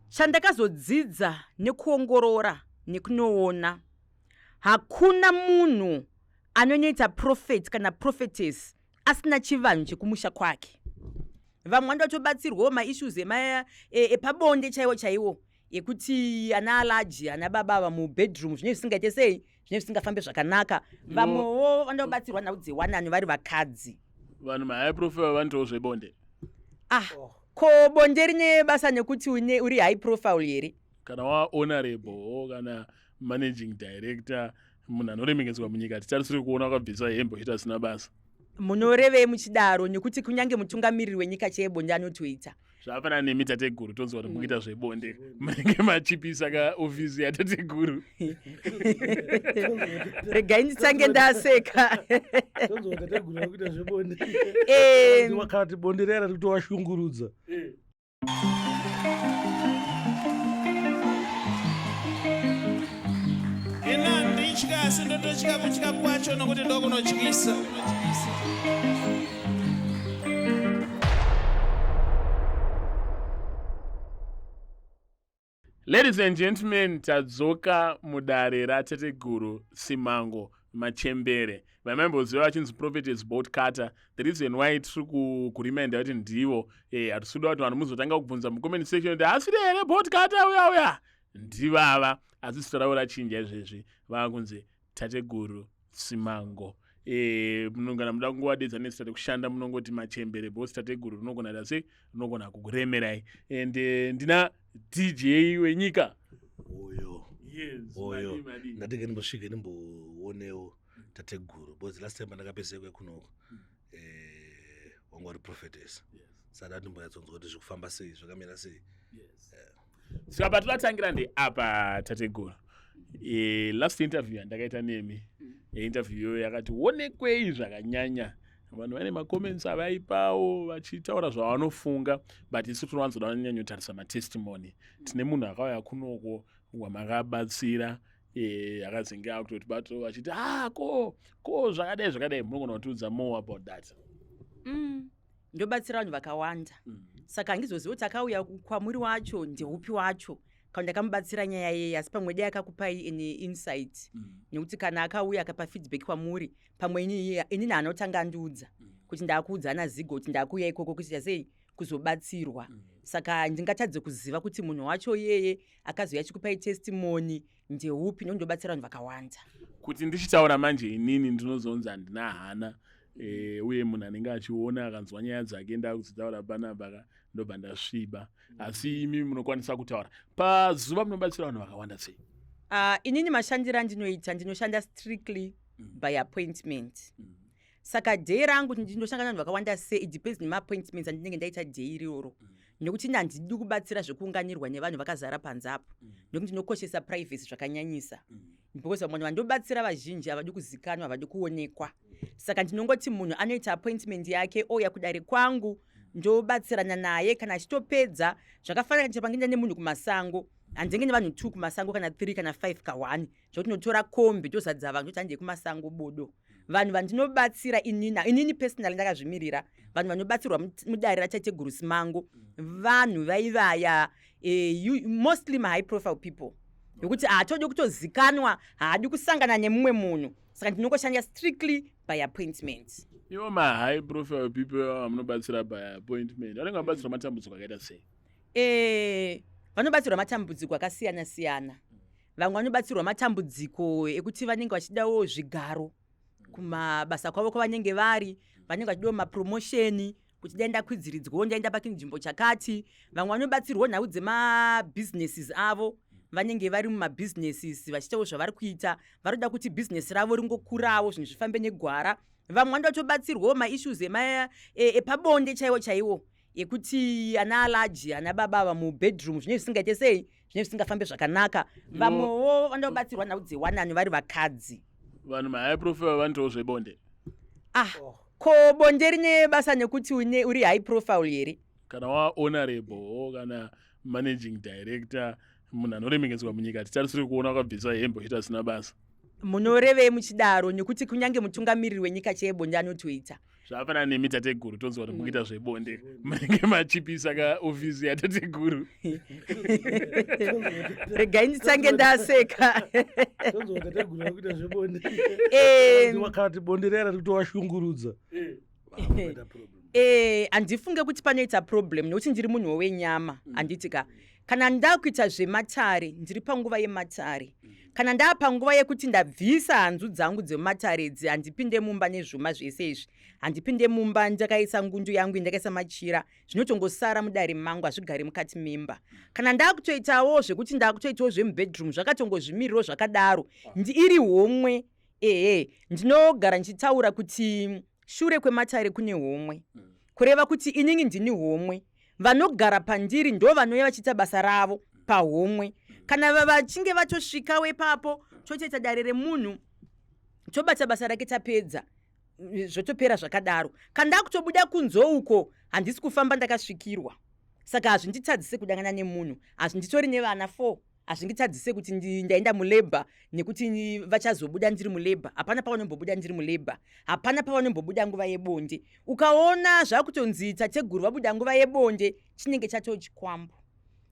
Chandakazodzidza nekuongorora nekunoona, hakuna munhu anonyoita prophet kana prophetess asina chivanhu chekumusha kwake. Vamwe vanoda kutobatsirwawo maissues epabonde chaiwo chaiwo ekuti ana alaji ana baba ava mubedroom zvinenge zvisingaite sei, zvinenge zvisingafambe zvakanaka. Vamwewo vanoda kubatsirwa nhau dzewanano vari vakadzi. Vanhu mahigh profile vanoitawo zvebonde. Ah, ko bonde rine basa nekuti uri high profile here? Kana wahonorable kana managing director, munhu anoremekedzwa munyika, titarisire kuona wakabvisa hembe uchiita zvisina basa. Munorevei muchidaro? Nekuti kunyange mutungamiriri wenyika chaiye bonde anotoita. Zvafanana nemi tateguru, tonzwa kuti mukuita zvebonde, munenge machipisa ka ofisi yatateguru. Regai nditange ndaseka. Tonzwa kuti tateguru vakuita zvebonde. Kana kuti bonde riya riri kutovashungurudza. Ini handitya asi ndototya kutya kwacho nokuti ndokunotyisa. Ladies and gentlemen, tadzoka mudare raTateguru Simango Machembere. Vamaimboziva vachinzi Prophetess Bolt Cutter. The reason why tiri kureminder kuti ndivo, hatisi kuda kuti vanhu muzotanga kubvunza mucomment section kuti asiri here Bolt Cutter uya uya. Ndivava, asi zita ravo rachinja izvezvi, vakunzi Tateguru Simango. Munongana muda kungovadedza nezita rekushanda munongoti Machembere, because Tateguru rinogona kuita sei, rinogona kukuremerai. And ndina DJ wenyika uyo. Yes, Oyo. madi, madi. Ndatenge ndimbosvike ndimboonewo Tateguru, because last time pandakapeseka kunoko wanga uri prophetess. Saka ndimbonyatsonzwa kuti zvikufamba sei, zvakamira sei. Yes. Saka patinotangira ndeapa Tateguru. Last interview yandakaita nemi, interview iyoyo yakati onekwei zvakanyanya. Vanhu vane macomments avaipawo vachitaura zvavanofunga, but isu tinowanzoda kunyanyotarisa matestimony. Tine munhu akauya kunoko wamakabatsira, akazenge akutotibatawo vachiti, ko zvakadai zvakadai. Munogona kutiudza more about that? Ndobatsira vanhu vakawanda. Saka handizozivi kuti akauya kwamuri wacho ndeupi wacho, kana ndakamubatsira nyaya yeye, asi pamwe dai akakupai ine insight. Nekuti kana akauya akapa feedback kwamuri, pamwe inini haanotanga andiudza kuti ndakuudza ana Zigo kuti ndakuuya ikoko kuita sei, kuzobatsirwa. Saka ndingatadze kuziva kuti munhu wacho iyeye akazouya achikupai testimony ndeupi, nekuti ndobatsira vanhu vakawanda. Kuti ndichitaura manje inini ndinozonzi handina hana, uye munhu anenge achiona akanzwa nyaya dzake ndakudzitaura panapa ndobva ndasviba. Asi imi munokwanisa kutaura pazuva munobatsira vanhu vakawanda sei? Inini mashandiro andinoita, ndinoshanda strictly by appointment. Saka day rangu ndinoshanda nevanhu vakawanda sei, it depends nemaappointments andinenge ndaita day iroro. Nekuti ini handidi kubatsira zvekuunganirwa nevanhu vakazara panze apo, nekuti ndinokoshesa privacy zvakanyanyisa. Because vamwe vanhu vandobatsira vazhinji havadi kuzikanwa, havadi kuonekwa. Saka ndinongoti munhu anoita appointment yake ouya kudare kwangu, ndobatsirana naye. Kana achitopedza, zvakafanana kuti panginda nemunhu kumasango, handinge nevanhu 2 kumasango kana 3 kana 5 ka 1, zvekuti ndinotora kombi tozadza vanhu toti handei kumasango bodo. Vanhu vandinobatsira inini personally ndakazvimirira, vanhu vanobatsirwa mudare raTateguru Simango vanhu vaivaya, mostly ma high profile people, nekuti haatodi kutozikanwa, haadi kusangana nemumwe munhu. Saka ndinongoshanda strictly by appointment. Ivo ma high profile people vamunobatsira by appointment vanenge vabatsirwa matambudziko akaita sei? Vanobatsirwa matambudziko akasiyana siyana. Vamwe vanobatsirwa matambudziko ekuti vanenge vachidawo zvigaro kumabasa kwavo kwavanenge vari, vanenge vachidawo mapromotion kuti dai ndakwidziridzwawo ndaenda pachinzvimbo chakati. Vamwe vanobatsirwawo nhau dzemabusinesses avo, vanenge vari mumabusinesses vachiitawo zvavari kuita, varikuda kuti business ravo ringokurawo, zvinhu zvifambe negwara. Vamwe vanoda kutobatsirwawo maissues epabonde chaiwo chaiwo, ekuti ana alaji ana baba ava mubedroom zvinenge zvisingaite sei, zvinenge zvisingafambe zvakanaka. Vamwewo vanoda kubatsirwa nhau dzewanano vari vakadzi. Vanhu mahigh profile vanoitawo zvebonde. Ko bonde rine basa nekuti uri high profile here? Kana wahonorable kana managing director, munhu anoremekedzwa munyika, titarisire kuona wakabvisa hembe uchiita zvisina basa. Munorevei muchidaro? Nekuti kunyange mutungamiriri wenyika cheyebonde anotoita. Zvafanana nemi tateguru, tonzwa kuti mukuita zvebonde, munenge machipisa kaofisi yatateguru. Regai nditange ndaseka. Tonzwa tateguru vakuita zvebonde. Kana kuti bonde riya rari kutovashungurudza. Vakuita problem. Handifunge kuti panoita problem, nekuti ndiri munhu wenyama, handiti ka? Kana ndakuita zvematare, ndiri panguva yematare. Kana ndaa panguva yekuti ndabvisa hanzu dzangu dzemumatare idzi, handipinde mumba nezvuma zvese izvi. Handipinde mumba ndakaisa ngundu yangu, ndakaisa machira. Zvinotongosara mudare mangu, hazvigari mukati memba. Kana ndakutoitawo zvekuti ndakutoitawo zvemubedroom, zvakatongozvimiriro zvakadaro. Iri homwe. Ehe, ndinogara ndichitaura kuti shure kwematare kune homwe, kureva kuti inini ndini homwe. Vanogara pandiri ndo vanouya vachiita basa ravo pahomwe. Kana vachinge vatosvikawo ipapo, totoita dare remunhu, tobata basa rake, tapedza, zvotopera zvakadaro. Kana ndakutobuda kunze uko, handisi kufamba ndakasvikirwa, saka hazvinditadzise kudangana nemunhu. Hazvinditori nevana 4, hazvingitadzise kuti ndaenda mulabour, nekuti vachazobuda ndiri mulabour. Hapana pavanombobuda ndiri mulabour, hapana pavanombobuda nguva yebonde. Ukaona zvakutonzi tateguru vabuda nguva yebonde, chinenge chatoo chikwambo.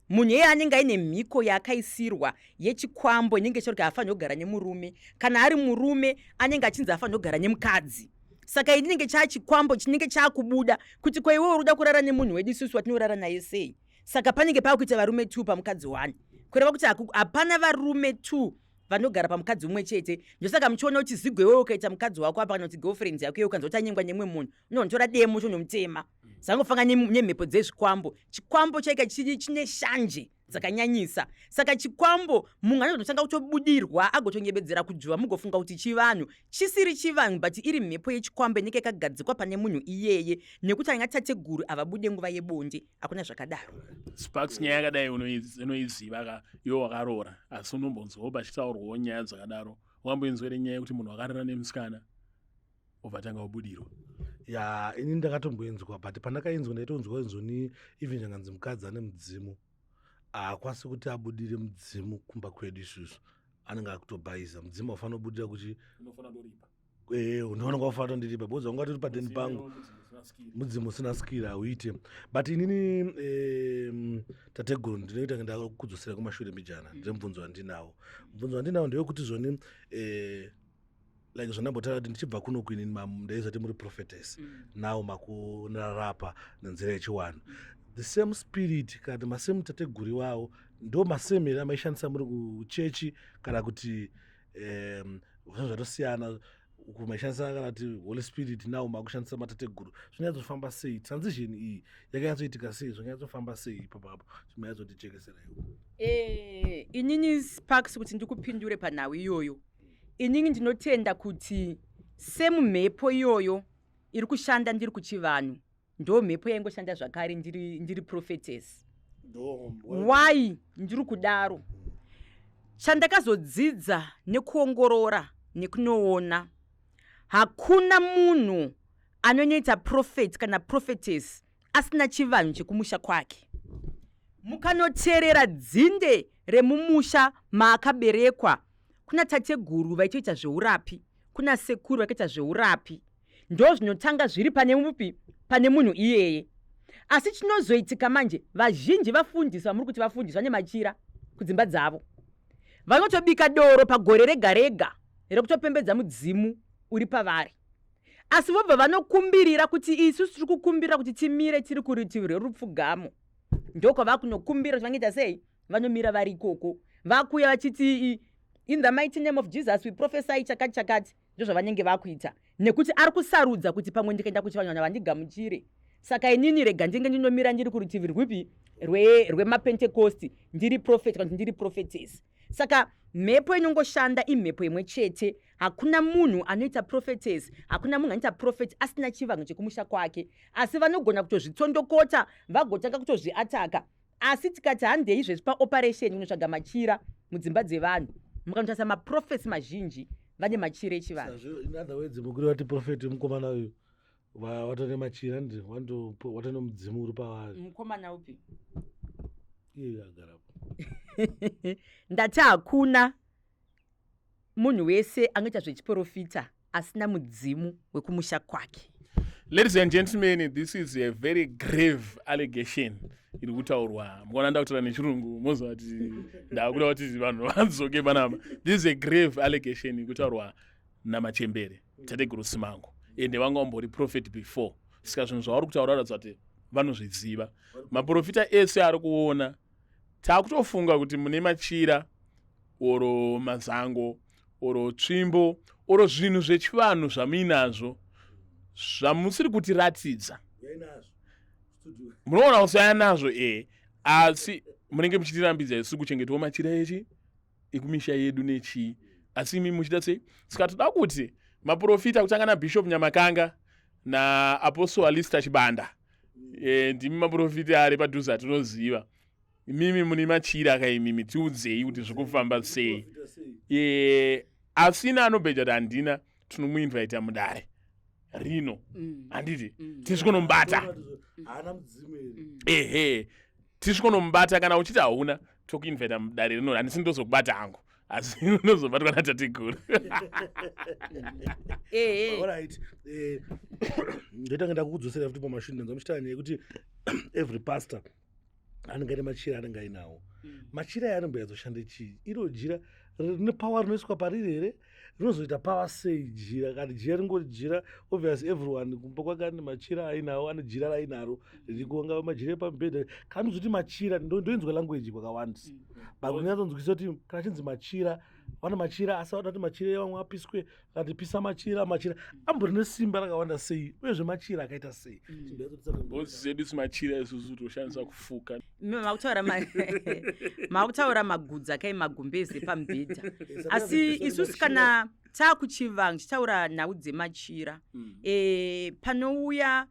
Munhu iyeye anenge aine mhiko yaakaisirwa yechikwambo, inenge ichitaura kuti haafaniri kugara nemurume. Kana ari murume, anenge achinzi haafaniri kugara nemukadzi. Saka inenge chaachikwambo, chinenge chaakubuda kuti ko iwewe uri kuda kurara nemunhu wedu isusu watinorara naye sei? Saka panenge paakuita varume 2 pamukadzi 1, kureva kuti hapana varume 2 vanogara pamukadzi umwe chete. Ndosaka muchiona kuti zigo iwewe ukaita mukadzi wako apa, kana kuti girlfriend yako iwe, ukanzwa kuti anyengwa nemumwe munhu, unonotora demo chonomutema. Zangofanga nemhepo dzezvikwambo. Chikwambo chaika chine shanje dzakanyanyisa. Saka chikwambo, munhu anototanga kutobudirwa, agotonyebedzera kudzvova, mugofunga kuti chivanhu, chisiri chivanhu, but iri mhepo yechikwambo inenge yakagadzikwa pane munhu iyeye, nekuti anga tateguru havabude nguva yebonde, hakuna zvakadaro. Sparks, nyaya yakadai unoiziva ka? Iwe wakaroora, asi unombonzwawo pachitaurwawo nyaya dzakadaro. Wakamboinzwa nyaya yekuti munhu wakarara nemusikana obva tanga kubudirwa? Ya, ini ndakatomboinzwa, but pandakainzwa ndaitonzwa inzoni even changanzi mukadzi ane mudzimu haakwanisi kuti abudire mudzimu kumba kwedu isusu, anenge akutobhaisa mudzimu. Aufanira kubudira kuchi ndinoona kwafanira tondiripa, because wanga tori padeni pangu, mudzimu usina skiri hauite. But inini, tateguru, ndinoita ndakudzosera kumashure mbijana. Ndine mubvunzo wandinawo. Mubvunzo wandinawo ndewekuti zvoni, like zvandambotaura kuti ndichibva kuno kuinini, ndaizati muri prophetess. Now makurapa nenzira yechiwanhu. The same spirit kana kuti masame tateguru iwawo ndo masame here amaishandisa muri kuchechi, kana kuti zvinhu zvatosiyana? Uku maishandisa kana kuti Holy Spirit, now makushandisa matateguru. Zvinonyatsofamba sei? Transition iyi yakanyatsoitika sei? Zvinganyatsofamba sei ipapapo? Chimayatsotichekesera iwo. Inini Sparks, kuti ndikupindure panhau iyoyo, inini ndinotenda kuti semumhepo iyoyo iri kushanda ndiri kuchivanhu, ndo mhepo yaingoshanda zvakare ndiri prophetess. Why ndiri kudaro? Chandakazodzidza nekuongorora nekunoona, hakuna munhu anonyoita prophet kana prophetess asina chivanhu chekumusha kwake. Mukanoteerera dzinde remumusha maakaberekwa, kuna tateguru vaitoita zveurapi, kuna sekuru vakaita zveurapi, ndo zvinotanga zviri pane mupi, pane munhu iyeye. Asi chinozoitika manje, vazhinji vafundisi vamuri kuti vafundisi vane machira kudzimba dzavo, vanotobika doro pagore rega rega rekutopembedza mudzimu uri pavari, asi vobva vanokumbirira kuti isusu tiri kukumbirira kuti timire tiri kurutivi rwerupfugamo. Ndokwava kunokumbira kuti vangaita sei, vanomira vari ikoko, vakuuya vachiti, "In the mighty name of Jesus we prophesy chakati chakati." Ndozvavanenge vakuita, nekuti ari kusarudza kuti pamwe ndikaenda kuchivanhu, vanhu vandigamuchire, saka inini rega ndinge ndinomira ndiri kurutivi rwipi, rwemapentekosti, ndiri prophet kana kuti ndiri prophetess. Saka mhepo inongoshanda imhepo imwe chete. Hakuna munhu anoita prophetess, hakuna munhu anoita prophet asina chivanhu chekumusha kwake. Asi vanogona kutozvitsondokota, vagotanga kutozviataka. Asi tikati handei izvezvi paoperation kunotsvaga machira mudzimba dzevanhu, mukanotarisa maprophets mazhinji vane machira echivanhu. In other words, mukureva kuti prophet mukomana uyu watone machira, ndi watone mudzimu uri pavari? Mukomana upi? Iye agarapo. Ndati hakuna. Munhu wese anoita zvechiprofita asina mudzimu wekumusha kwake. Ladies and gentlemen, this is a very grave allegation iri kutaurwa. Mukaona ndakutaura nechirungu, moziva kuti ndakuda kuti vanhu vadzoke panapa. This is a grave allegation iri kutaurwa namachembere, Tateguru Simango, ende vanga vambori prophet before. Saka zvinhu zvavari kutaura ratidza kuti vanozviziva. Maprofita ese ari kuona, taakutofunga kuti mune machira oro mazango oro tsvimbo oro zvinhu zvechivanhu zvamuinazvo zvamusiri kutiratidza. Munoona kusiyana nazvo e, asi munenge muchitirambidza isu kuchengetawo machira echi ekumisha yedu nechii, asi imi muchida sei? Saka toda kuti maprofita, kutanga naBishop Nyamakanga naApostle Alister Chibanda, ndimi maprofita ari padhuze atinoziva. Imimi mune machira akaimimi, tiudzei kuti zviri kufamba sei. Asina anobheja kuti handina, tinomuinvita mudare rino, handiti? Tisvikonomubata. Haana mudzimu here? Ehe, tisvikonomubata. Kana uchiti hauna, tokuinvita mudare rino. Handisi ndozokubata hangu, asi unozobatwa natateguru. Ehe. Alright, ndotanga ndakukudzosera futi pamashure. Ndanzwa muchitaura nyaya yekuti every pastor anenge aine machira anenge ainawo. Machira aya anombonyatsoshanda chii? Iro jira rine power rinoiswa pariri here? Rinozoita power sei jira? Kana jira ringori jira, obvious everyone kumba kwake ane machira ainawo, ane jira rainaro ririko, angava majira epamubhedha. Kana ndozoti machira, ndoinzwa language kwakawandisa, but kunyatsonzwisisa kuti kana chinzi machira, vane machira, asi vada kuti machira evamwe apiswe, akati pisa machira, machira ambori nesimba rakawanda sei? Uyezve machira akaita sei? Bhozi zedu simachira isusu toshandisa kufuka. Makutaura magudza kai, magumbezi epamubhedha, asi isusu kana taakuchivanhu tichitaura nhau dzemachira, panouya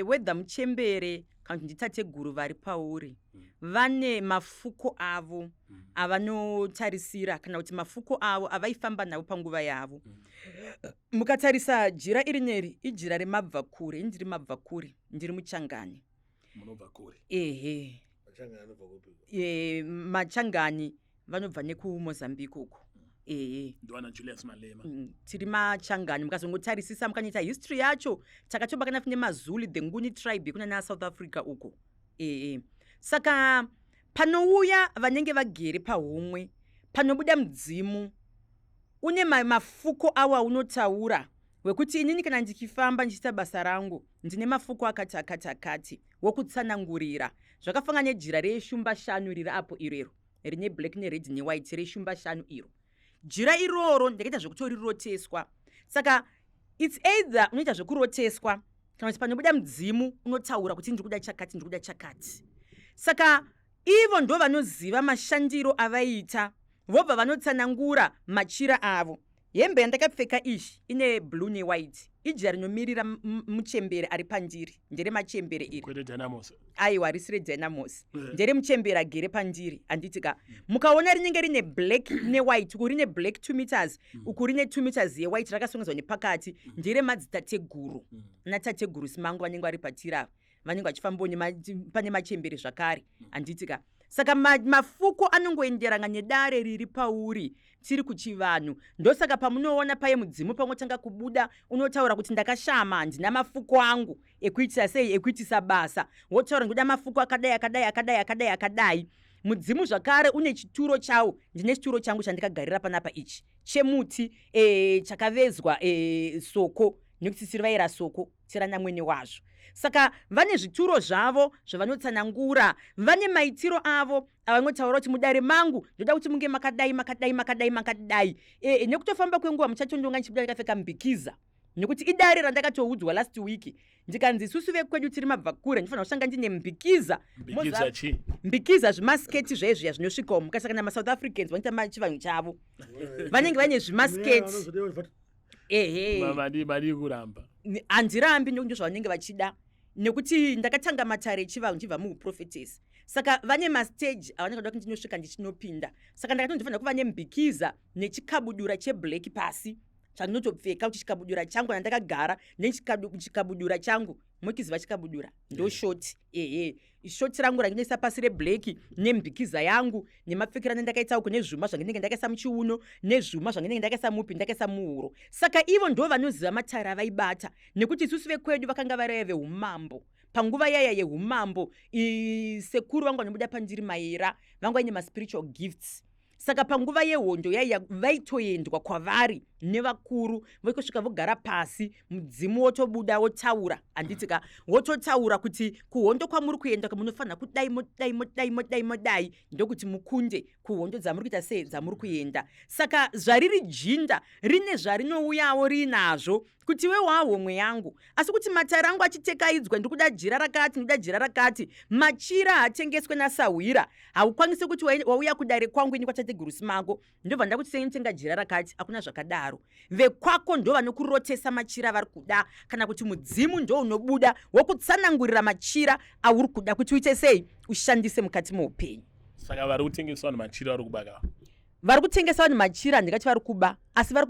whether muchembere kana kuti nditateguru vari pauri, vane mafuko avo avanotarisira, kana kuti mafuko avo avaifamba navo panguva yavo. Mukatarisa jira iri neri, ijira remabva kure. Ini ndiri mabva kure, ndiri muchangani. Munobva kure? Ehe. Machangani vanobva nekuMozambique uko, ehe. Ndiwana Julius Malema. Tiri machangani. Mukazongotarisisa, mukanyita history yacho, takatobakana nemaZulu, the Nguni tribe yekuna naSouth Africa uko, ehe. Saka panouya vanenge vagere pahomwe, panobuda mudzimu une mafuko awo aunotaura wekuti inini kana ndichifamba ndichiita basa rangu, ndine mafuko akati akati akati, wokutsanangurira. Zvakafanana nejira reshumba shanu riri apo irero, rine black nered newhite, reshumba shanu iro. Jira iroro ndakaita zvekutoriroteswa. Saka it's either unoita zvekuroteswa kana kuti panobuda mudzimu unotaura kuti ndiri kuda chakati, ndiri kuda chakati. Saka ivo ndo vanoziva mashandiro avaiita, vobva vanotsanangura machira avo. Hembe yandakapfeka izvi ine blue newhite, ijira rinomirira muchembere ari pandiri, nderemachembere iri. Kwete Dynamos? Aiwa, risi reDynamos. Nderemuchembere agere pandiri, handiti ka? Mukaona rinenge rine black newhite, uku rine black 2 meters, uku rine 2 meters yewhite, rakasongedzwa nepakati, nderemadzitateguru natateguru Simangu vanenge vari patiri ava, vanenge vachifambawo pane machembere zvakare, handiti ka? Saka mafuko anongoenderana nedare riri pauri. Tiri kuchivanhu, ndosaka pamunoona paye mudzimu pangotanga kubuda, unotaura kuti ndakashama, handina mafuko angu ekuitisa sei, ekuitisa basa. Wotaura, ndikuda mafuko akadai akadai akadai akadai akadai. Mudzimu zvakare une chituro chawo. Ndine chituro changu chandikagarira panapa ichi chemuti, chakavezwa soko, nekuti tiri vaira soko tirana mwene wazvo. Saka vane zvituro zvavo zvavanotsanangura, vane maitiro avo avanotaura kuti mudare mangu ndoda kuti munge makadai makadai makadai makadai. Nekutofamba kwenguva muchatondonga ndichibuda ndakapfeka mbikiza, nekuti idare randakatoudzwa last week, ndikanzi isusu vekwedu tiri mabva kure, ndifanira kushanga ndine mbikiza. Mbikiza chii? Mbikiza zvimasketi zvaizviya zvinosvikawo. Mukasaka namaSouth Africans vanoita chivanhu chavo, vanenge vaine zvimasketi, ehe. Madii kuramba? Handirambi, nekuti ndozvavanenge vachida, nekuti ndakatanga matare echivanhu ndichibva muuprophetess. Saka vane mastage avanenge vada kuti ndinosvika ndichinopinda. Saka ndakati ndifanira kuva nembikiza nechikabudura cheblack pasi. Chandinotopfeka kuti chikabudura changu andakagara nechikabudura changu, mokiziva chikabudura ndo short, ehe, short rangu randinoisa pasi reblack, nembikiza yangu, nemapfekero andakaita uko, nezvuma zvandinenge ndakaisa muchiuno, nezvuma zvandinenge ndakaisa mupi, ndakaisa muhuro. Saka ivo ndo vanoziva matare avaibata, nekuti isusu vekwedu vakanga vari veumambo panguva yaya yeumambo. Sekuru vangu vanobuda pandiri, Maera, vanga vaine maspiritual gifts. Saka panguva yehondo yaiya, vaitoendwa kwavari nevakuru, voitosvika vogara pasi, mudzimu wotobuda wotaura, handiti ka? Wototaura kuti kuhondo kwamuri kuenda munofanira kudai, modai, modai, modai, modai, ndokuti mukunde kuhondo dzamuri kuita sei, dzamuri kuenda. Saka zvariri jinda rine zvarinouyawo riinazvo kuti iwe wahomwe yangu, asi kuti matare angu achitekaidzwa, ndiri kuda jira rakati, ndikuda jira rakati. Machira haatengeswe nasahwira. Haukwanisi kuti wauya kudare kwangu ini kwatateguru Simango, ndobva ndakuti tenga jira rakati. Hakuna zvakadaro. Vekwako ndo vanokurotesa machira vari kuda, kana kuti mudzimu ndo unobuda wokutsanangurira machira auri kuda kuti uite sei, ushandise mukati meupenyu. Saka vari kutengesa vanhu machira vari kubaka? Vari kutengesa vanhu machira, handingati vari kuba, asi vari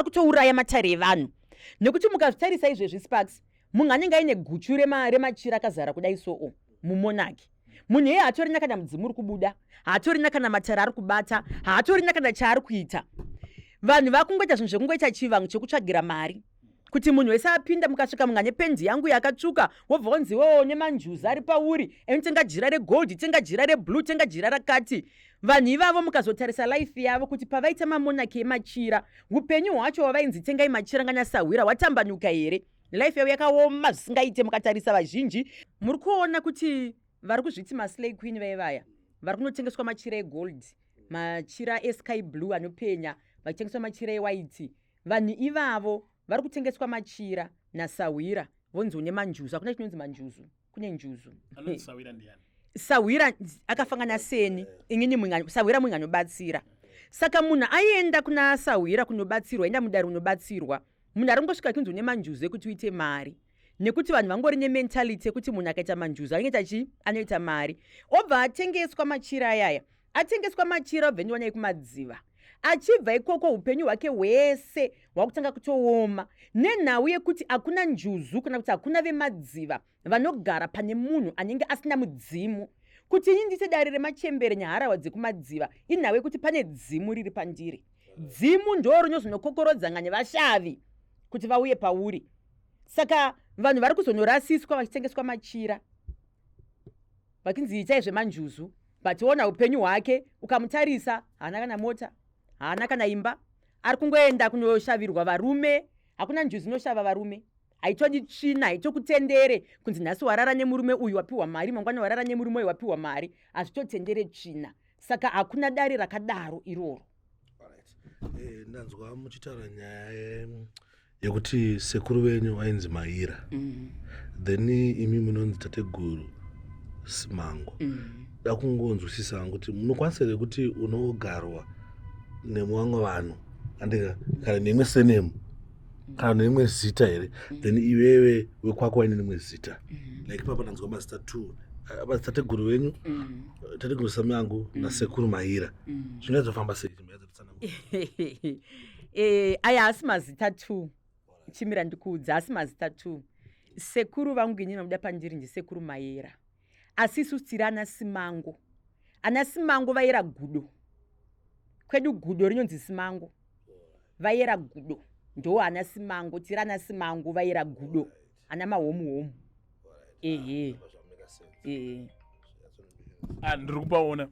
kutouraya matare evanhu, nekuti mukazvitarisa izvezvi, Sparks, munhu anenge aine guchu remachira akazara kudai soo mumonaki. Munhu iyeye haatorina kana mudzimu uri kubuda, haatorina kana matare ari kubata, haatorina kana chaari kuita. Vanhu vakungoita zvinhu zvekungoita chivanhu chekutsvagira mari, kuti munhu wese apinda. Mukasvika, munhu ane pendi yangu yakatsvuka, wobva wanzi iwewo nemanjuzu ari pauri, enotenga jira regold, tenga jira reblue, tenga jira rakati. Vanhu ivavo mukazotarisa life yavo, kuti pavaita mamonaki emachira, upenyu hwacho wavainzi tengai machira nganyasahwira watambanuka here? Life yavo yakaoma zvisingaite. Mukatarisa vazhinji, muri kuona kuti vari kuzviti maslay queen vaivaya vari kunotengeswa machira egold, machira esky blue anopenya, vachitengeswa machira ewhite. Vanhu ivavo vari kutengeswa machira nasahwira, vonzi une manjuzu. Hakuna chinonzi manjuzu, kune njuzu. Anonzi sahwira ndiani? Sahwira akafangana seni inini. Sahwira munhu anobatsira. Saka munhu aenda kuna sahwira kunobatsirwa, enda mudare unobatsirwa. Munhu ari kungosvika kunzi une manjuzu ekuti uite mari, nekuti vanhu vangori nementality yekuti munhu akaita manjuzu anoita chii? Anoita mari. Obva atengeswa machira ayaya, atengeswa machira, obva endiwa naye kumadziva. Achibva ikoko, upenyu hwake hwese hwakutanga kutooma, nenhau yekuti hakuna njuzu, kana kuti hakuna vemadziva vanogara pane munhu anenge asina mudzimu. Kuti ini ndiite dare remachembere neharahwa dzekumadziva, inhau yekuti pane dzimu riri pandiri. Dzimu ndo rinozonokokorodzanga nevashavi kuti vauye pauri. Saka vanhu vari kuzonorasiswa vachitengeswa machira, vachinzi itai zvemanjuzu, but ona upenyu hwake, ukamutarisa, haana kana mota, haana kana imba, ari kungoenda kunoshavirwa varume. Hakuna njuzu inoshava varume. Haitodi tsvina, haitokutendere kunzi nhasi warara nemurume uyu, wapiwa mari, mangwana warara nemurume uyu, wapiwa mari. Hazvitotendere tsvina. Saka hakuna dare rakadaro iroro. Ndanzwa muchitaura nyaya yekuti sekuru venyu vainzi Maira. Then imi munonzi tateguru Simango. Da kungonzwisisa kuti munokwanisa here kuti unogarwa nemwamwe vanhu, andika, kana neimwe surname kana neimwe zita here? Then iwewe wekwako waine rimwe zita. Like papa ndanzwa mazita two, tateguru venyu, tateguru Simango nasekuru Maira. Zvingazofamba sei? Aya haasi mazita two. Chimira ndikuudza, haasi mazita two. Sekuru vangu inini vamuda pandiri ndisekuru Mayera, asi isusu tiri ana Simango. Ana Simango vayera gudo. Kwedu gudo rinonzi Simango, vayera gudo ndo ana Simango. Tiri ana Simango, vayera gudo, ana mahomu homu, ehe, ehe. Ah, ndiri kupaona.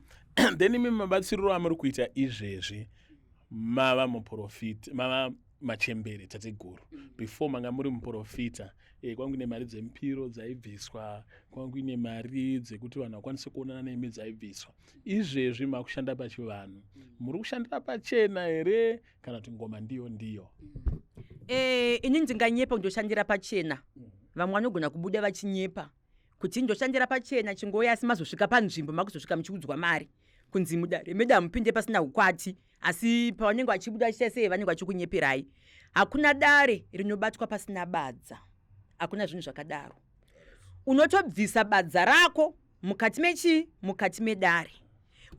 Then imi mabatsiriro amuri kuita izvezvi, mava muprofita, mava machembere, tateguru. Before manga muri muprofita, kwangu ine mari dzemupiro dzaibviswa, kwangu ine mari dzekuti vanhu vakwanise kuonana nemi dzaibviswa. Izvezvi makushanda pachivanhu, muri kushandira pachena here, kana kuti ngoma ndiyo ndiyo? Ini ndinganyepa kundoshandira pachena. Vamwe vanogona kubuda vachinyepa kuti ndoshandira pachena, chingoya, asi mazosvika panzvimbo, makuzosvika muchiudzwa mari, kunzi mudare medu hamupinde pasina ukwati. Asi pavanenge vachibuda vachiita sei, vanenge vachikunyeperai. Hakuna dare rinobatwa pasina badza, hakuna zvinhu zvakadaro. Unotobvisa badza rako mukati mechii, mukati medare.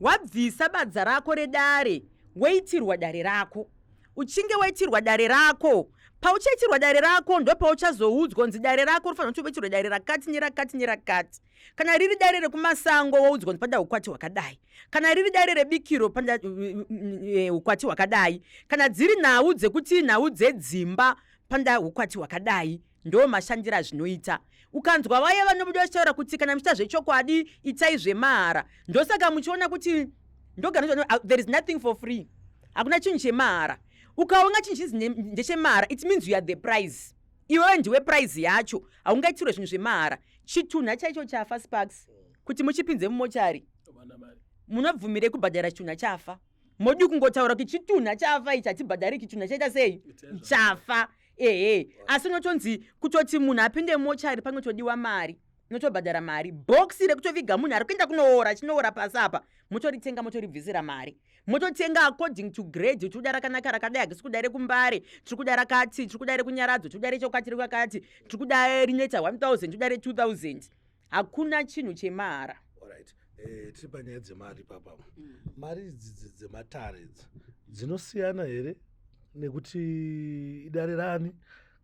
Wabvisa badza rako redare, woitirwa dare rako. Uchinge waitirwa dare rako, pauchaitirwa dare rako ndopauchazoudzwa kunzi dare rako rifanira kuti uitirwe dare rakati nerakati nerakati. Kana riri dare rekumasango, woudzwa kunzi panoda ukwati hwakadai. Kana riri dare rebikiro, panoda ukwati hwakadai. Kana dziri nhau dzekuti nhau dzedzimba, panoda ukwati hwakadai. Ndo mashandiro azvinoita. Ukanzwa vaya vanobuda vachitaura kuti kana muchiita zvechokwadi, itai zvemahara, ndosaka muchiona kuti ndogara, there is nothing for free. Hakuna chinhu chemahara. Ukaona chinhu chinzi ndechemahara, it means you are the prize. Iwewe ndiwe prize yacho. Haungaitirwe zvinhu zvemahara. Chitunha chaicho chafa, Sparks, kuti muchipinze mumochari, munobvumire kubhadhara chitunha chafa? Modi kungotaura kuti chitunha chafa ichi hatibhadhari. Chitunha chaita sei? Chafa, ehe. Asi unotonzi kutoti munhu apinde mochari panotodiwa mari, unotobhadhara mari. Bhokisi rekutoviga munhu ari kuenda kunoora, chinoora pasi apa, motoritenga, motoribvisira mari, mototenga according to grade. Tiri kuda rakanaka rakadai, hatisi kuda rekuMbare, tiri kuda rakati, tiri kuda rekuNyaradzo, tiri kuda rechokati, rekakati, tiri kuda rinoita 1000, tiri kuda re2000. Hakuna chinhu chemahara. Alright. Tiri panyaya dzemari papa. Mari idzi dzematare idzi dzinosiyana here nekuti idare rani?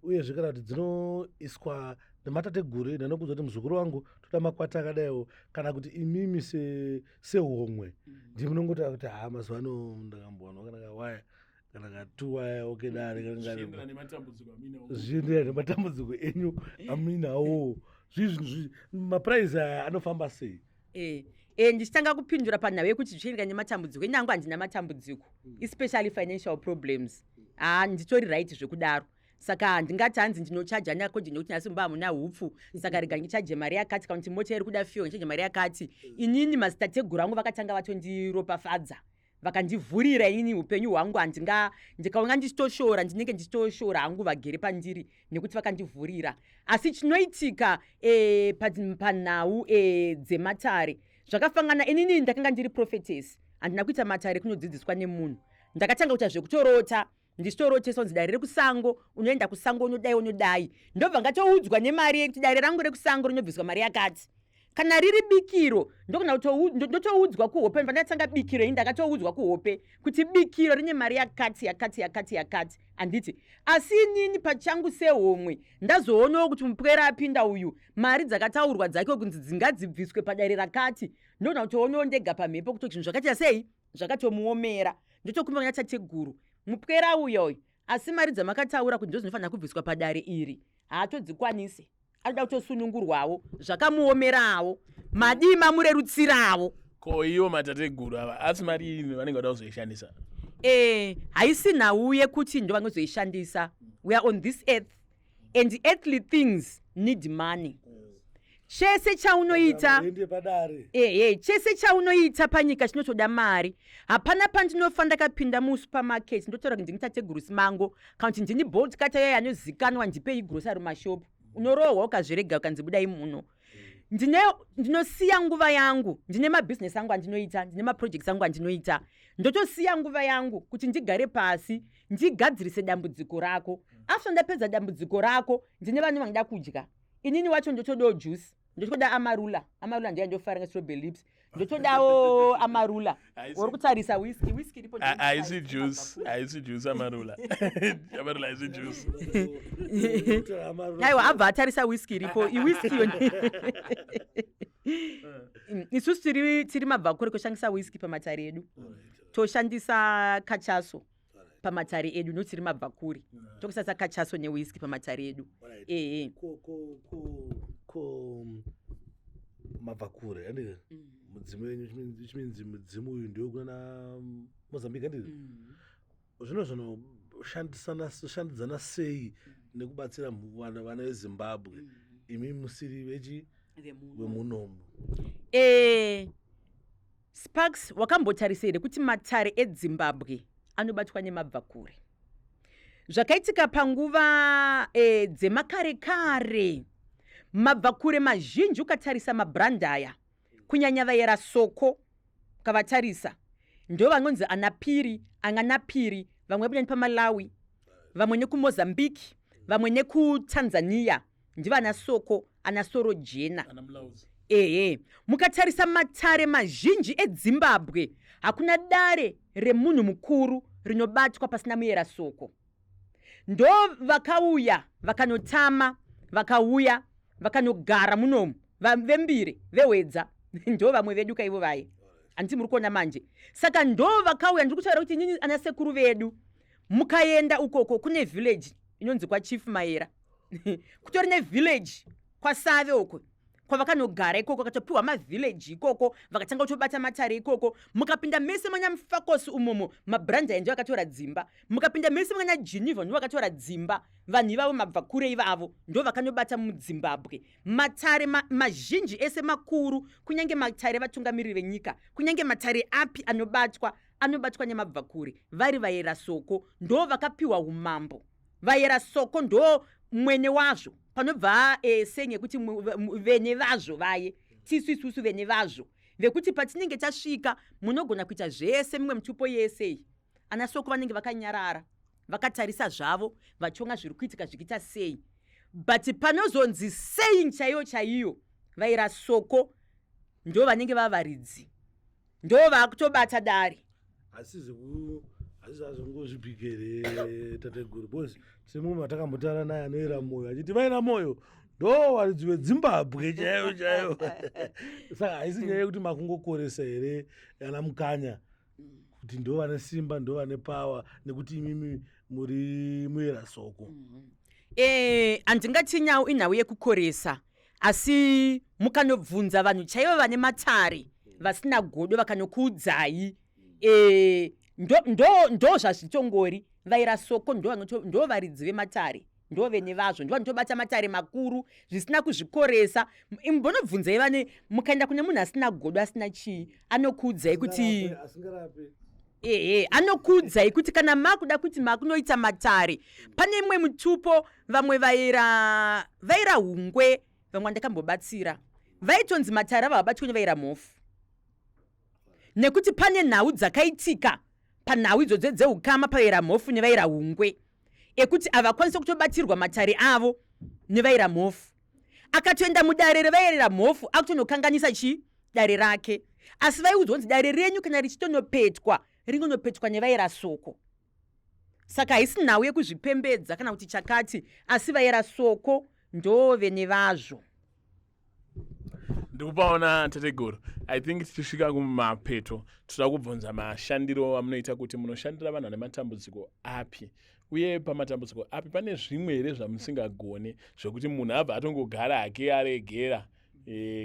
Uyezve kana kuti dzinoiswa nematateguru ndanokuudza kuti muzukuru wangu toda makwati akadaiwo, kana kuti imimi sehomwe ndimunongotaura kuti ha, mazuva ano ndakambowanwa kana kawaya kana katuwaya okedare? Zvienderana nematambudziko enyu amuinawo. Zvii maprice aya anofamba sei? Ndichitanga kupindura panhau yekuti zvichienderana nematambudziko enyangu, handina matambudziko, especially financial problems. Ha, nditori right zvekudaro. Saka handingati hanzi ndinochaja neaccording nekuti nhasi mumba hamuna hupfu, saka rega ndichaje mari yakati, kana kuti mota iri kuda fuel, ndichaje mari yakati. Inini mazitateguru angu vakatanga vatondiropafadza, vakandivhurira. Inini upenyu hwangu handinga, ndikaona ndichitoshora, ndinenge ndichitoshora hangu vagere pandiri nekuti vakandivhurira. Asi chinoitika panhau dzematare zvakafanana. Inini ndakanga ndiri prophetess, handina kuita matare kunodzidziswa nemunhu. Ndakatanga kuita zvekutorota, ndichitoroteswa kunzi dare rekusango, unoenda kusango, unodai, unodai. Ndobva ngatoudzwa nemari yekuti dare rangu rekusango rinobviswa mari yakati. Kana riri bikiro, ndokuna ndotoudzwa kuhope. Ndatanga bikiro ini, ndakatoudzwa kuhope kuti bikiro rine mari yakati, yakati, yakati, yakati, handiti? Asi inini pachangu sehomwe ndazoonawo kuti mupwera apinda uyu, mari dzakataurwa dzake kunzi dzingadzibviswe padare rakati, ndogona kutoonawo ndega pamhepo kuti zvinhu zvakaita sei, zvakatomuomera. Ndotokumbira tateguru, mupwera uyoyo, asi mari dzamakataura kuti ndozvinofanira kubviswa padare iri, haatodzikwanisi, anoda kutosunungurwawo, zvakamuomerawo, madii mamurerutsirawo? Ko ivo matateguru ava, asi mari ini vanenge vada kuzoishandisa? Haisi nhau yekuti ndo vanozoishandisa. We are on this earth and earthly things need money. Chese chaunoita Ende padare. Ehe, chese chaunoita panyika chinotoda mari. Hapana pandinofa ndakapinda musupermarket ndotaura kuti ndini tateguru Simango kana kuti ndini Bolt Cutter yaya anozikanwa, ndipei grocery mashopu. Unorohwa ukazvirega, ukanzi budai muno. Ndine ndinosiya nguva yangu, ndine mabhizinesi angu andinoita, ndine maprojects angu andinoita, ndotosiya nguva yangu kuti ndigare pasi ndigadzirise dambudziko rako. After ndapedza dambudziko rako, ndine vanhu vanoda kudya. Inini wacho ndotodawo juice, ndotoda Amarula. Amarula ndiyo yandofarira, strawberry lips. Ndotodawo Amarula. Uri kutarisa whisky, whisky iripo. Haisi juice, haisi juice Amarula. Amarula haisi juice. Aiwa, abva atarisa whisky iripo, iwhisky yo. Isusu tiri mabvakure kushandisa whisky pamatare edu, toshandisa kachaso pamatare edu. No, tiri mabvakuri, tokushandisa kachaso newhisky pamatare edu, ehe. Ko mabvakure, andika mudzimu wenyu, which means mudzimu uyu ndewekunana Mozambique, andika zvino zvinoshandidzana sei nekubatsira vana veZimbabwe, imi musiri vechi vemunomu? Sparks, wakambotarisa here kuti matare eDzimbabwe anobatwa nemabvakure? Zvakaitika panguva dzemakare kare, mabvakure mazhinji, ukatarisa mabrandaya, kunyanya vayera Soko, ukavatarisa ndo vanonzi ana Piri, angana Piri. Vamwe vabuda nepaMalawi, vamwe nekuMozambique, vamwe nekuTanzania, ndivana Soko, ana Sorojena. Ana Mulauzi. Ehe, mukatarisa matare mazhinji eDzimbabwe, hakuna dare remunhu mukuru. rinobatwa pasina muyera soko. Ndo vakauya vakanotama, vakauya vakanogara munomu, vembire vehwedza ndo vamwe vedu kaivo vaye, handiti muri kuona manje? Saka ndo vakauya. Ndiri kutaura kuti inini ana sekuru vedu, mukaenda ukoko kune village inonzi kwaChief Mayera, kutori nevillage kwaSave uko kwavakanogara ikoko, vakatopiwa mavillage ikoko, vakatanga kutobata matare ikoko. Mukapinda mese manya Mufakosi umomo, mabranda endo akatora dzimba. Mukapinda mese manya Geneva, ndo vakatora dzimba. Vanhu ivavo mabva kure ivavo, ndo vakanobata muZimbabwe matare mazhinji ese makuru, kunyange matare evatungamiriri venyika, kunyange matare api anobatwa, anobatwa nemabva kure vari vayera soko. Ndo vakapiwa umambo. Vayera soko ndo mwene wazvo. Panobva seng yekuti vene vazvo vaye, tisu isusu vene vazvo, vekuti patinenge tasvika munogona kuita zvese, mimwe mitupo yese iyi, ana soko vanenge vakanyarara, vakatarisa zvavo, vachiona zviri kuitika zvichiita sei. But panozonzi saying chaiyo chaiyo, vaira soko ndo vanenge vavaridzi, ndo vaakutobata dare. Asi zvazvongozvibhikere, tateguru, because semumwe vatakambotaura naye anoera mwoyo achiti vaina mwoyo ndo varidzi veDzimbabwe chaiyo chaiyo. Saka haisi nyaya yekuti makungokoresa here ana Mukanya kuti ndo vane simba, ndo vane power, nekuti imimi muri muyera soko? Handingati nhau inhau yekukoresa, asi mukanobvunza vanhu chaivo vane matare vasina godo, vakanokuudzai ndo zvazvitongori. Vaira soko ndo varidzi vematare, ndo vene vazvo, ndo vanotobata matare makuru zvisina kuzvikoresa. Imbonobvunzai vane, mukaenda kune munhu asina godo, asina chii, anokuudzai kuti Asingarape. Ehe, anokuudzai kuti kana makuda kuti makunoita matare pane imwe mutupo, vamwe vaira hungwe, vamwe vandakambobatsira vaitonzi matare ava vabatwe nevaira mhofu, nekuti pane nhau dzakaitika panhau idzodzo dzeukama pavaira mhofu nevaira hungwe, ekuti havakwanisi kutobatirwa matare avo nevaira mhofu. Akatoenda mudare revairera mhofu, akutonokanganisa chi dare rake. Asi vaiudzwa kunzi dare renyu kana richitonopetwa, ringonopetwa nevaira soko. Saka haisi nhau yekuzvipembedza kana kuti chakati, asi vaira soko ndo vene vazvo. Ndikupaona, tateguru. I think tichisvika kumapeto, toda kubvunza mashandiro amunoita, kuti munoshandira vanhu vane matambudziko api, uye pamatambudziko api pane zvimwe here zvamusingagone, zvekuti munhu abva atongogara hake aregera,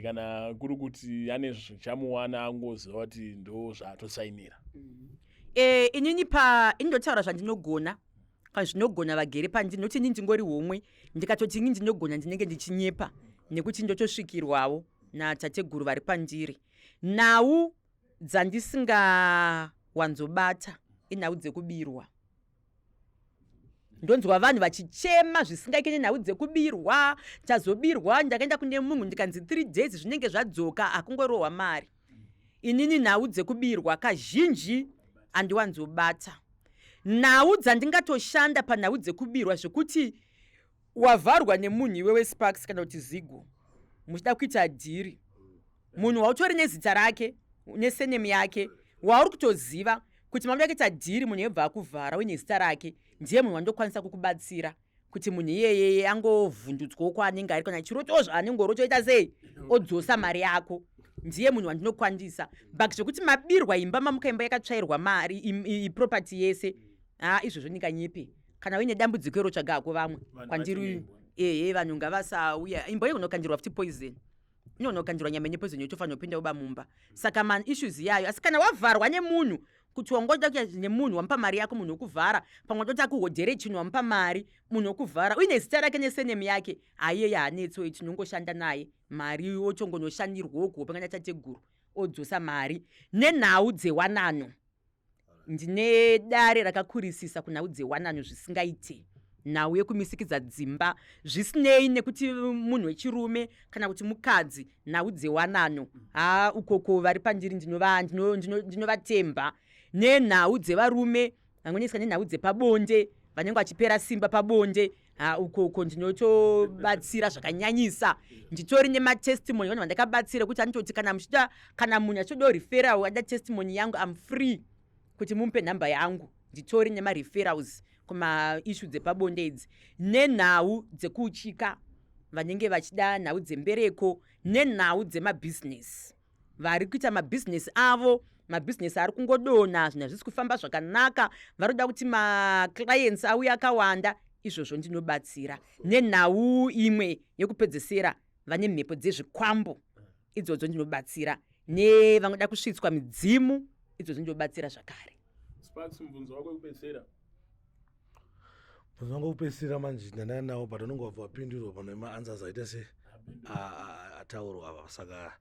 kana kuri kuti ane zvichamuwana, angoziva kuti ndo zvaatosainira? Inini pa indotaura zvandinogona kana zvinogona vagere pandiri, nokuti inini ndingori homwe. Ndikatoti ini ndinogona, ndinenge ndichinyepa, nekuti ndotosvikirwawo natateguru vari pandiri. Nhau dzandisingawanzobata inhau dzekubirwa. Ndonzwa vanhu vachichema zvisingaike nenhau dzekubirwa. Tazobirwa, ndakaenda kune munhu ndikanzi 3 days zvinenge zvadzoka, hakungorohwa mari. Inini nhau dzekubirwa kazhinji handiwanzobata. Nhau dzandingatoshanda panhau dzekubirwa, zvekuti wavharwa nemunhu iwewe Sparks kana kuti Zigo, muchida kuita deal, munhu wautori nezita rake nesurname yake, wauri kutoziva kuti mamuda kuita deal, munhu yebva akuvhara uine zita rake, ndiye munhu wandokwanisa kukubatsira kuti munhu iyeyeye angovhundutswawo kwaanenge ari, kana chiroto zvaanenge orotoita sei, odzosa mari yako. Ndiye munhu wandinokwanisa. But zvekuti mabirwa imba, mamuka imba yakatsvairwa, mari, iproperty yese, ha, izvozvo ndinganyepe. Kana uine dambudziko iro, tsvaga hako vamwe. Vanhu kwandiri vatenge imbwa. Ehe, vanhu ngavasauya. Imbwa inokandirwa futi poison, inonokandirwa nyama ine poison, yotofanira kupinda uba mumba. Saka maissues yayo. Asi kana wavharwa nemunhu, kuti wangoda kuita nemunhu, wamupa mari yako, munhu wokuvhara, pamwe watoti akuhodhere chinhu, wamupa mari, munhu wokuvhara uine zita rake nesurname yake, haiyeye haanetsoi, tinongoshanda naye, mari otongonoshandirwawo kuhope kana tateguru odzosa mari. Nenhau dzewanano, ndine dare rakakurisisa kunhau dzewanano zvisingaite. Nhau yekumisikidza dzimba, zvisinei nekuti munhu wechirume kana kuti mukadzi, nhau dzewanano, ha, ukoko vari pandiri ndinovatemba. Nenhau dzevarume vangoneswa nenhau dzepabonde, vanenge vachipera simba pabonde, ha, ukoko ndinotobatsira zvakanyanyisa. Nditori nematestimony vanhu vandakabatsira, kuti anototi kana muchida, kana munhu achitodawo referral, ada testimony yangu, am free kuti mumupe nhamba yangu. Nditori nemareferrals kumaishu dzepabonde idzi, nenhau dzekuuchika vanenge vachida nhau dzembereko, nenhau dzemabhizinesi, vari kuita mabhizinesi avo, mabhizinesi ari kungodonha, zvinhu hazvisi kufamba zvakanaka, vari kuda kuti maclients auye akawanda. Izvozvo ndinobatsira. Nenhau imwe yekupedzesera, vane mhepo dzezvikwambo, idzodzo ndinobatsira, nevanoda kusvitswa midzimu, idzodzo ndinobatsira zvakare. Sparks, mubvunzo wako wekupedzisira. Mubvunzo wangu wekupedzisira manje ndandanga nawo, but unonge wabva wapindurwa pano nemaanswers aita se ataurwa ava, saka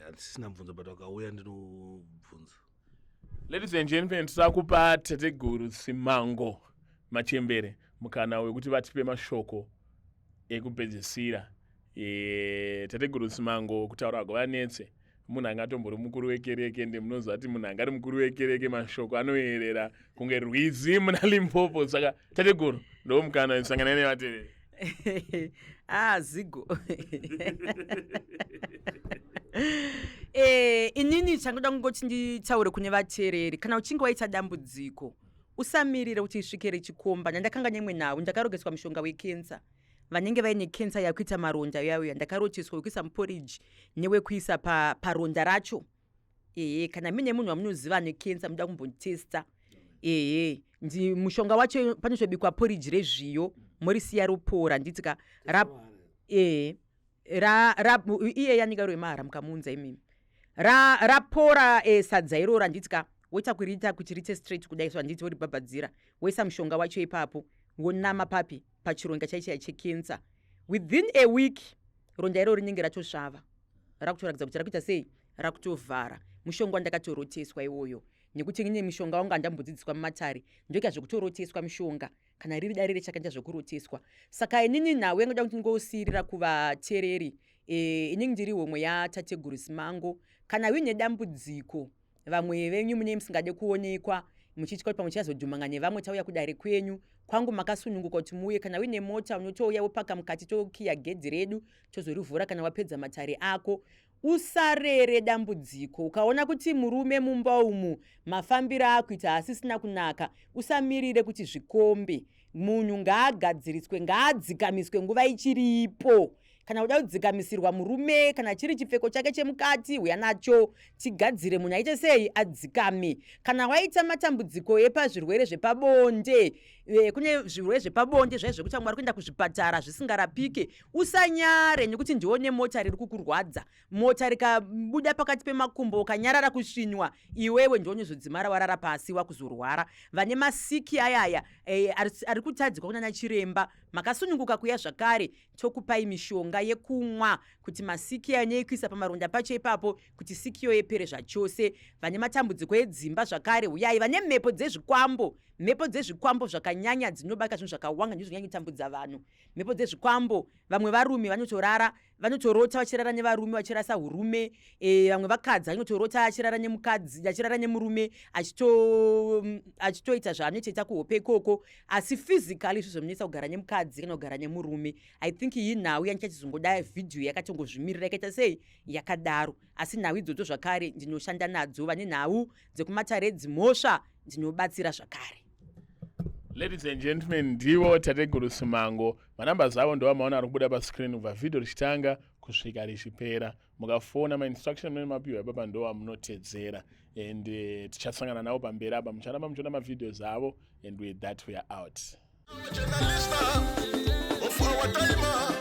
handisisina mubvunzo, but wakauya ndinobvunza. Ladies and gentlemen, tirakupa Tateguru Simango Machembere mukana wekuti vatipe mashoko ekupedzisira. Tateguru Simango, kutaura kwavanetse, munhu angatombori mukuru wekereke, ende munoziva kuti munhu angari mukuru wekereke, mashoko anoyerera kunge rwizi muna Limpopo. Saka tateguru, ndo mukana wesanganai nevatereri. Ah, zigo. Inini changoda kungoti nditaure kune vateereri, kana uchinge waita dambudziko, usamirire kuti isvike richikomba. Ndandakanga nemwe nhau, ndakarogeswa mushonga wekensa. Vanenge vaine kensa yakuita maronda uyauya, ndakaroteswa wekuisa muporiji newekuisa paronda racho. Ehe, kana mine munhu wamunoziva ane kensa, muda kumbotesta, ehe, ndi mushonga wacho panotobikwa poriji rezviyo, morisiya ropora, nditi ka ra, ehe, ra, ra iye yanika rwemahara, mukamuunza imimi rapora sadza iroro, handiti ka, woita kuriita kuti riite straight kudai so, handiti, woribhabhadzira, woisa mushonga wacho ipapo, wonama papi, pachironda chaichaya chekensa. Within a week ronda iroro rinenge ratosvava, rakutoratidza kuti rakuita sei, rakutovhara. Mushonga wandakatoroteswa iwoyo, nekuti ine mishonga wangu andambodzidziswa mumatare, ndoita zvekutoroteswa mishonga. Kana riri dare rechakaita zvekuroteswa. Saka inini nhau yangoda kuti ndingosiyirira kuvateereri, inini ndiri homwe yatateguru Simango. Kana uine dambudziko, vamwe venyu munee musingade kuonekwa, muchitya kuti pamwe chazodhumanga nevamwe tauya kudare kwenyu, kwangu makasununguka kuti muuye. Kana uine mota, unotouya wopaka mukati, tokiya gedhi redu, tozorivhura kana wapedza matare ako. Usarere dambudziko. Ukaona kuti murume mumba umu mafambiro akuita asisina kunaka, usamirire kuti zvikombe. Munhu ngaagadziriswe, ngaadzikamiswe nguva ichiripo. Kana uda kudzikamisirwa murume, kana chiri chipfeko chake chemukati, uya nacho tigadzire, munhu aite sei, adzikame. Kana waita matambudziko epazvirwere zvepabonde, kune zvirwere zvepabonde zvai zvekuti vamwe vari kuenda kuzvipatara zvisingarapike, usanyare nekuti ndione mota riri kukurwadza. Mota rikabuda pakati pemakumbo, ukanyarara kusvinwa, iwewe ndionozodzimara warara pasi wakuzorwara. Vane masiki ayaya ari kutadzikwa kunana chiremba, makasununguka kuya zvakare, tokupai mishonga yekumwa kuti masiki ayo neyekuisa pamaronda pacho ipapo kuti sikiyo yepere zvachose. Vane matambudziko edzimba zvakare, uyai. Vane mhepo dzezvikwambo, mhepo dzezvikwambo zvakanyanya dzinobaka zvinhu zvakawanda, ndizvonyanya kutambudza vanhu, mhepo dzezvikwambo. Vamwe varume vanotorara, vanotorota vachirara nevarume, vachirasa urume. Vamwe vakadzi vanotorota achirara nemukadzi, achirara nemurume, achitoita zvaanotoita kuhope ikoko, asi physically zvizomunetsa kugara nemukadzi kana kugara nemurume. I think iyi nhau yandichachizongoda vhidhiyo yakatongozvimirira, yakaita sei, yakadaro. Asi nhau idzodzo zvakare ndinoshanda nadzo. Vane nhau dzekumatare edzimhosva, ndinobatsira zvakare. Ladies and gentlemen, ndivo Tateguru Simango. Manamba avo ndovamaona ari kubuda pascreen kubva vhidhiyo richitanga kusvika richipera. Mukafona, mainstruction munenge mapiwa ipapa ndo amunotedzera, and tichasangana navo pamberi apa, mucharamba muchiona mavideos avo. And with that we are out. Journalist of our time.